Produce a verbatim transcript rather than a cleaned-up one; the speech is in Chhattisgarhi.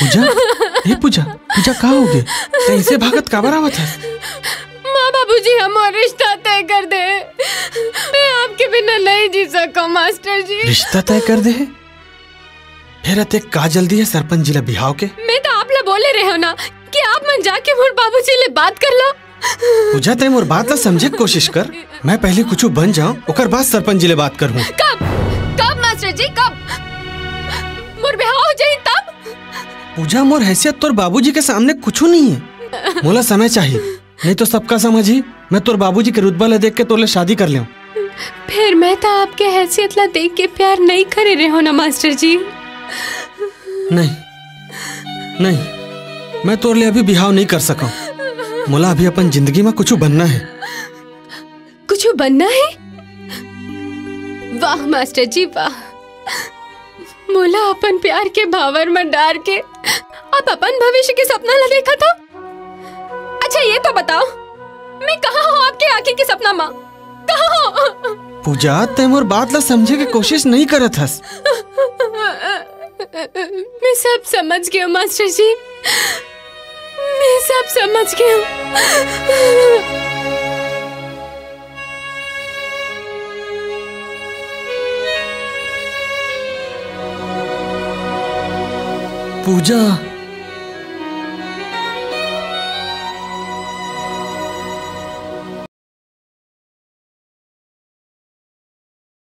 पूजा, हे पूजा, पूजा, का होगे? तैं ऐसे भागत काबर आवत हस? माँ बाबूजी हमर रिश्ता तय कर दे। मैं आपके बिना नहीं जी सकूं मास्टर जी। रिश्ता तय कर दे? फेर अतेक का जल्दी हे सरपंच जी ला बिहाव के? मैं तो आप ला बोले रहे हो ना कि आप मन जाके मोर बाबूजी ले बात कर लो। पूजा, तैं मोर बात ला समझे के कोशिश कर। मैं पहले कुछु बन जाऊं, ओकर बाद सरपंच जी ले बात करहूं। कब? कब मास्टर जी, कब? मोर बिहाव हो जाई तब? पूजा, मोर हैसियत तोर बाबूजी के सामने कुछु नहीं हे। मोला समय चाहिए, नहीं तो सबका समझ ही मैं तोर बाबूजी के रुतबा ला देख के तोर ले शादी कर लेंव। फेर मैं तो आपके हैसियत ला देख के प्यार नहीं करे रहे हो ना मास्टर जी। नहीं, नहीं, मैं तोर ले अभी बिहाव नहीं कर सकंव। मोला अभी अपन जिंदगी में कुछु बनना हे। कुछु बनना हे? वाह मास्टर जी, वाह। मोला अपन प्यार के भांवर म डार के आप अपन भविष्य के सपना ला देखत हो। अच्छा, ये तो बताओ, मैं कहाँ हूँ आपके आँखी के सपना मा? कहाँ हूँ? पूजा, तैं मोर बात ला समझे के कोशिश नहीं करत हस। मैं सब समझ गया मास्टर जी, मैं सब समझ गया। पूजा,